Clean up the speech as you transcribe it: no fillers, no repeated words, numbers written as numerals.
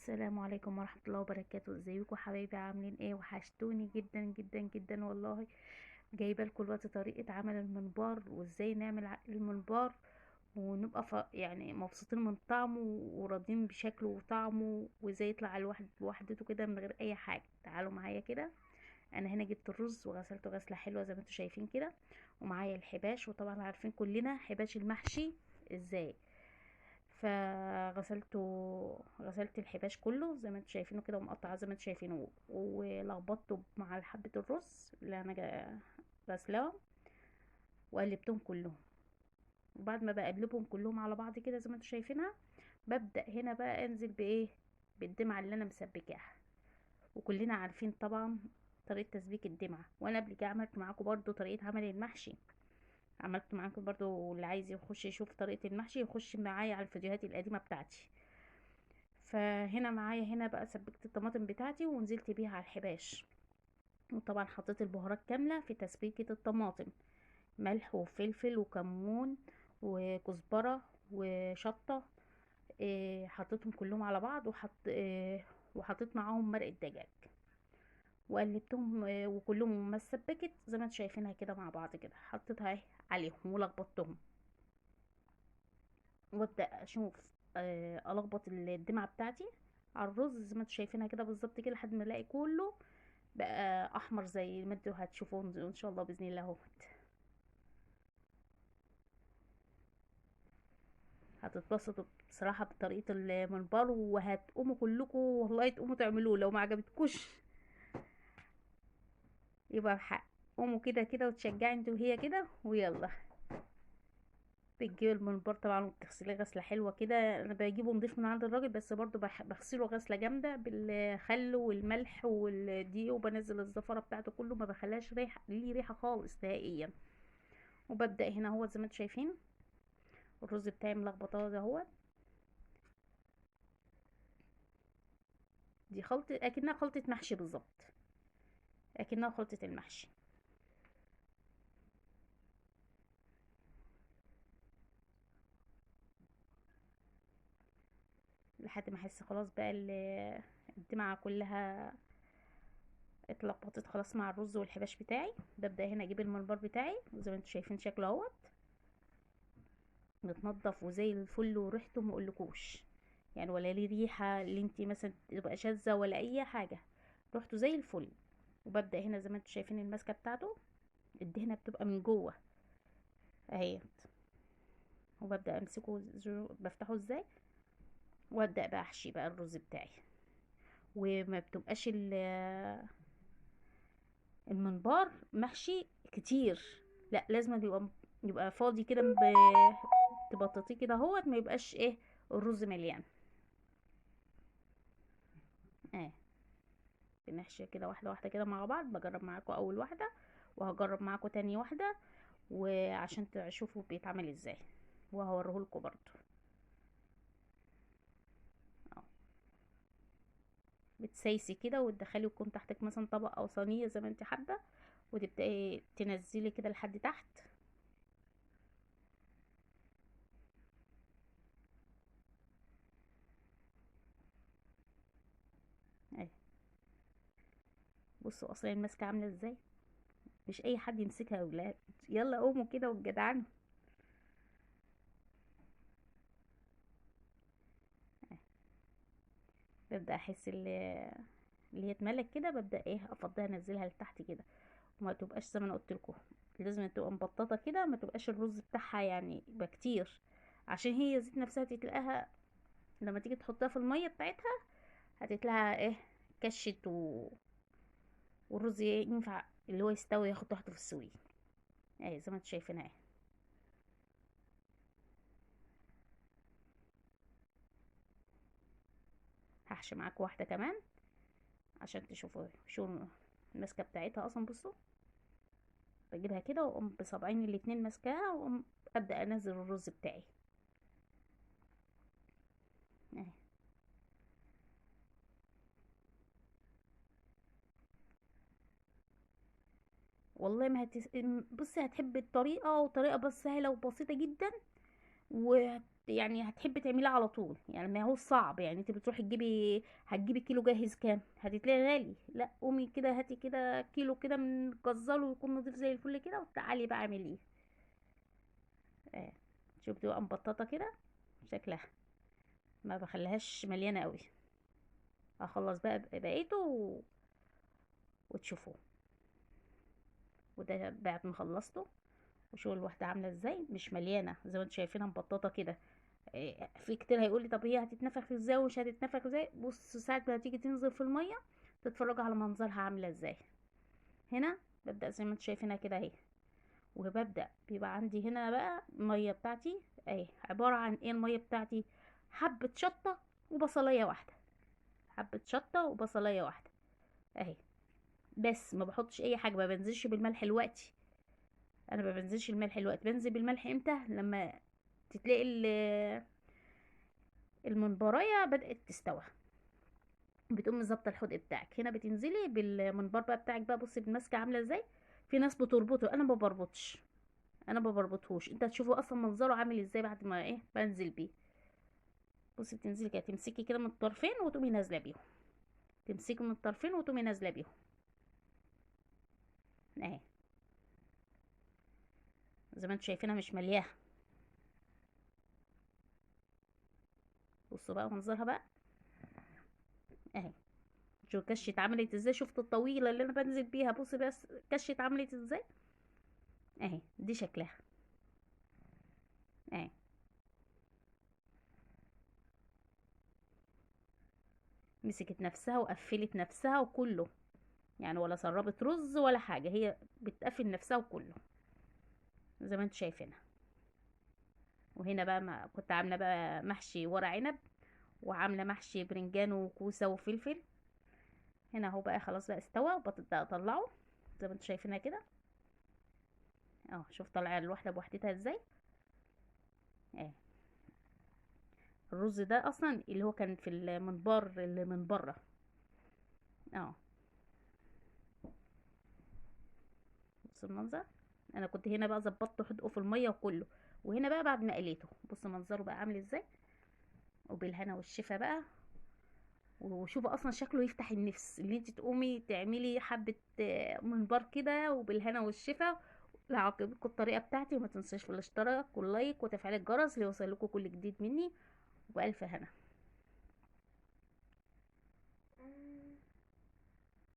السلام عليكم ورحمة الله وبركاته. ازيكم حبايبي؟ عاملين ايه؟ وحشتوني جدا جدا جدا والله. جايبه لكم دلوقتي طريقه عمل الممبار، وازاي نعمل الممبار ونبقى يعني مبسوطين من طعمه وراضيين بشكله وطعمه، وازاي يطلع الواحد لوحدته كده من غير اي حاجة. تعالوا معايا كده. انا هنا جبت الرز وغسلته غسله حلوة زي ما انتم شايفين كده، ومعايا الحباش، وطبعا عارفين كلنا حباش المحشي ازاي. فغسلته، غسلت الحباش كله زي ما انتم شايفينه كده، ومقطعاه زي ما انتم شايفينه، ولخبطته مع حبه الرز اللي انا غسلاه، وقلبتهم كلهم. وبعد ما بقلبهم كلهم على بعض كده زي ما انتم شايفينها، ببدا هنا بقى انزل بايه؟ بالدمعه اللي انا مسبكاها. وكلنا عارفين طبعا طريقه تسبيك الدمعة، وانا قبل كده عملت معاكم برضو طريقه عمل المحشي، عملت معاكم برضو. اللي عايز يخش يشوف طريقه المحشي يخش معايا على الفيديوهات القديمة بتاعتي. فهنا معايا هنا بقى سبكت الطماطم بتاعتي ونزلت بيها على الحباش، وطبعا حطيت البهارات كاملة في تسبيكه الطماطم، ملح وفلفل وكمون وكزبره وشطه، حطيتهم كلهم على بعض، وحطيت معاهم مرقه دجاج، وقلبتهم، وكلهم ما سبكت زي ما انتم شايفينها كده مع بعض كده. حطيتها اهي عليهم ولخبطتهم، وابدا اشوف، الخبط الدمعة بتاعتي على الرز زي ما انتم شايفينها كده بالظبط كده، لحد ما الاقي كله بقى احمر زي ما انتوا هتشوفوه ان شاء الله باذن الله اهوت. هتتبسطوا بصراحة بطريقة الممبار، وهتقوموا كلكم والله تقوموا تعملوه. لو ما عجبتكوش يبقى بحق قوموا كده كده وتشجعي انتوا وهي كده. ويلا بتجيب الممبار طبعا وبتغسليه غسله حلوة كده. انا بجيبه نضيف من عند الراجل، بس برضو بغسله غسله جامدة بالخل والملح والدقيق، وبنزل الزفره بتاعته كله، ما بخليهاش ريحه ليه ريحه خالص نهائيا. وببدا هنا اهو زي ما انتوا شايفين الرز بتاعي ملخبطاه ده اهو. دي خلطه اكنها خلطه محشي بالظبط، اكنها خلطه المحشي. لحد ما احس خلاص بقى الدمعة كلها اتلخبطت خلاص مع الرز والحباش بتاعي. ببدا هنا اجيب الممبار بتاعي وزي ما انتوا شايفين شكله اهوت متنضف وزي الفل، وريحته ما اقولكوش يعني، ولا ليه ريحه اللي انت مثلا تبقى شاذة ولا اي حاجة، ريحته زي الفل. وببدا هنا زي ما انتوا شايفين الماسكه بتاعته، الدهنه بتبقى من جوه اهيت. وببدا امسكه بفتحه ازاي، وابدا بقى احشي بقى الرز بتاعي. وما بتبقاش الممبار محشي كتير، لا لازم يبقى فاضي كده، تبططيه كده اهوت، ما يبقاش ايه الرز مليان. بنحشي كده واحدة واحدة كده مع بعض. بجرب معاكم اول واحدة وهجرب معاكم تاني واحدة، وعشان تشوفوا بيتعمل ازاي وهوريهولكم برضو. بتسيسي كده وتدخلي، ويكون تحتك مثلا طبق او صينية زي ما انت حابة، وتبداي تنزلي كده لحد تحت. اهي بصوا اصلا الماسكه عامله ازاي، مش اي حد يمسكها يا اولاد. يلا قوموا كده والجدعان. ببدا احس اللي هي اتملت كده، ببدا ايه افضيها انزلها لتحت كده، وما تبقاش زي ما انا قلت لكم لازم تبقى مبططه كده، ما تبقاش الرز بتاعها يبقى كتير، عشان هي زيت نفسها تتلاقيها لما تيجي تحطها في المية بتاعتها هتتلاقيها ايه كشت، والرز ينفع اللي هو يستوي ياخد راحته في السوية اهي زي ما انتوا شايفين اهي. هحشي معاكم واحدة كمان عشان تشوفوا شو الماسكه بتاعتها اصلا. بصوا بجيبها كده واقوم بصابعين الاتنين ماسكاها، واقوم ابدا انزل الرز بتاعي اهي. والله ما هتس... بصي هتحبي الطريقة، وطريقه بس سهلة وبسيطة جدا، ويعني هتحبي تعمليه على طول، يعني ما هو صعب. يعني انت بتروحي تجيبي، هتجيبي كيلو جاهز كام؟ هتتلاقي غالي. لا قومي كده هاتي كده كيلو كده من جزاره ويكون نضيف زي الفل كده، وتعالي بقى اعمليه. شوف بتبقى مبططه كده شكلها، ما بخليهاش مليانة قوي. هخلص بقى بقيته وتشوفوه. وده بعد ما خلصته، وشوفوا الواحدة عامله ازاي، مش مليانة زي ما انتم شايفينها مبططه كده. في كتير هيقول لي طب هي هتتنفخ ازاي ومش هتتنفخ ازاي. بص ساعة ما هتيجي تنزل في المية تتفرجوا على منظرها عامله ازاي. هنا ببدا زي ما انتم شايفينها كده اهي، وببدا بيبقى عندي هنا بقى المية بتاعتي اهي، عبارة عن ايه المية بتاعتي؟ حبه شطه وبصليه واحدة، حبه شطه وبصليه واحدة اهي بس، ما بحطش اي حاجة، ما بنزلش بالملح دلوقتي. انا ما بنزلش الملح دلوقتي، بنزل بالملح امتى؟ لما تتلاقي المنبرايه بدات تستوى، بتقوم ظابطة الحدق بتاعك. هنا بتنزلي بالمنبر بقى بتاعك بقى، بصي الماسكه عامله ازاي. في ناس بتربطه، انا ما بربطش، انا ما بربطهوش، انت هتشوفوا اصلا منظره عامل ازاي بعد ما ايه بنزل بيه. بصي بتنزلي كده، تمسكي كده من الطرفين وتقومي نازله بيهم، تمسكي من الطرفين وتقومي نازله بيهم اهي، زي ما انتوا شايفينها مش ملياها. بصوا بقى منظرها بقى اهي، شوفوا كشة اتعملت ازاي، شفتوا الطويلة اللي انا بنزل بيها؟ بصي بس كشة اتعملت ازاي اهي، دي شكلها اهي. مسكت نفسها وقفلت نفسها وكله، يعني ولا سربت رز ولا حاجة، هي بتقفل نفسها وكله زي ما انتوا شايفينها. وهنا بقى ما كنت عاملة بقى محشي ورق عنب، وعاملة محشي برنجان وكوسة وفلفل. هنا اهو بقى خلاص بقى استوى، وببدأ اطلعه زي ما انتوا شايفينها كده اهو. شوف طالعة الواحدة بوحدتها ازاي اهي. الرز ده اصلا اللي هو كان في المنبار اللي من بره اهو. بصوا المنظر، انا كنت هنا بقى ظبطت حدقه في المية وكله، وهنا بقى بعد ما قليته بصوا منظره بقى عامل ازاي. وبالهنا والشفا بقى. وشوفوا اصلا شكله يفتح النفس، اللي انت تقومي تعملي حبه منبار كده، وبالهنا والشفا. لو عجبتكم الطريقة بتاعتي وما تنسوش في الاشتراك واللايك وتفعيل الجرس ليوصل لكم كل جديد مني. والف هنا.